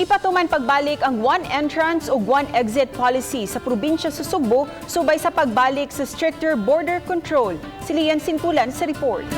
Ipatuman pagbalik ang one entrance ug one exit policy sa probinsya sa Sugbo subay sa pagbalik sa stricter border control. Si Lian Sintulan sa report.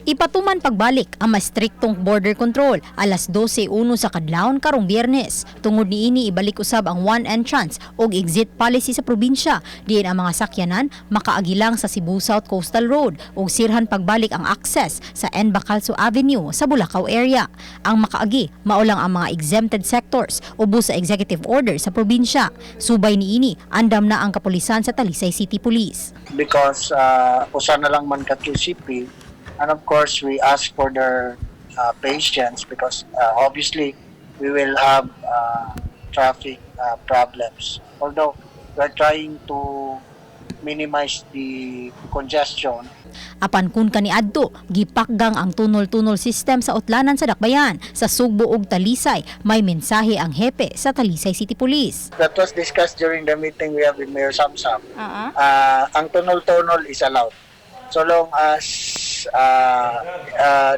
Ipatuman pagbalik ang mas striktong border control alas 12:01 sa kadlawon karong Biyernes. Tungod niini, ibalik usab ang one entrance ug exit policy sa probinsya, diin ang mga sakyanan makaagi lang sa Cebu South Coastal Road ug sirhan pagbalik ang access sa N. Bacalso Avenue sa Bulacau area. Ang makaagi mao lang ang mga exempted sectors ubos sa executive order sa probinsya. Subay niini, andam na ang kapulisan sa Talisay City Police. Because usa na lang man ka QCP, and of course we ask for their patience because obviously we will have traffic problems, although we're trying to minimize the congestion. Apan kun kaniadto, gipakgang ang tunol-tunol system sa utlanan sa Dakbayan. Sa Sugbo ug Talisay, may mensahe ang hepe sa Talisay City Police. That was discussed during the meeting we have with Mayor Samsam. Ang tunnel-tunnel is allowed so long as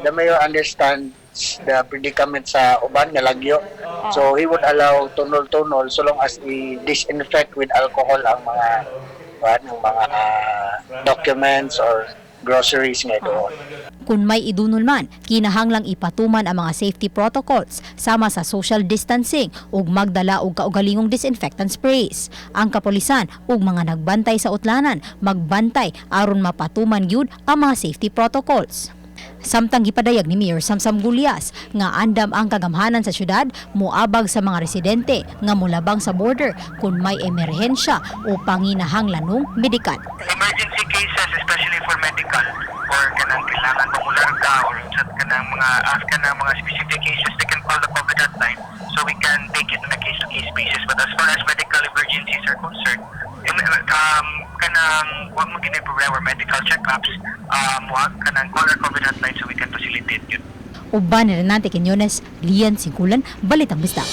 the mayor understands the predicament sa uban nga lagyo. So he would allow tunnel-tunnel so long as i-disinfect with alcohol ang mga documents or groceries nga doon. Kung may idunol man, kinahanglang ipatuman ang mga safety protocols sama sa social distancing ug magdala og kaugalingong disinfectant sprays. Ang kapulisan ug mga nagbantay sa utlanan magbantay aron mapatuman gyud ang mga safety protocols. Samtang gipadayag ni Mayor Samsam Gullas nga andam ang kagamhanan sa syudad moabag sa mga residente nga molabang sa border kung may emerhensya o panginahanglanong medikal. Emergency cases, especially for medical or kanang kailangan mamularga or sa kanang mga ask kanang mga specific cases, they can call the COVID hotline so we can take it on a case to case basis. But as far as medical emergencies are concerned, kanang wa mo gini problema or medical checkups, wa kanang call our COVID hotline so we can facilitate yun. Uban ni Renante Quinones, Lian Singkulan, Balitang Bisdak.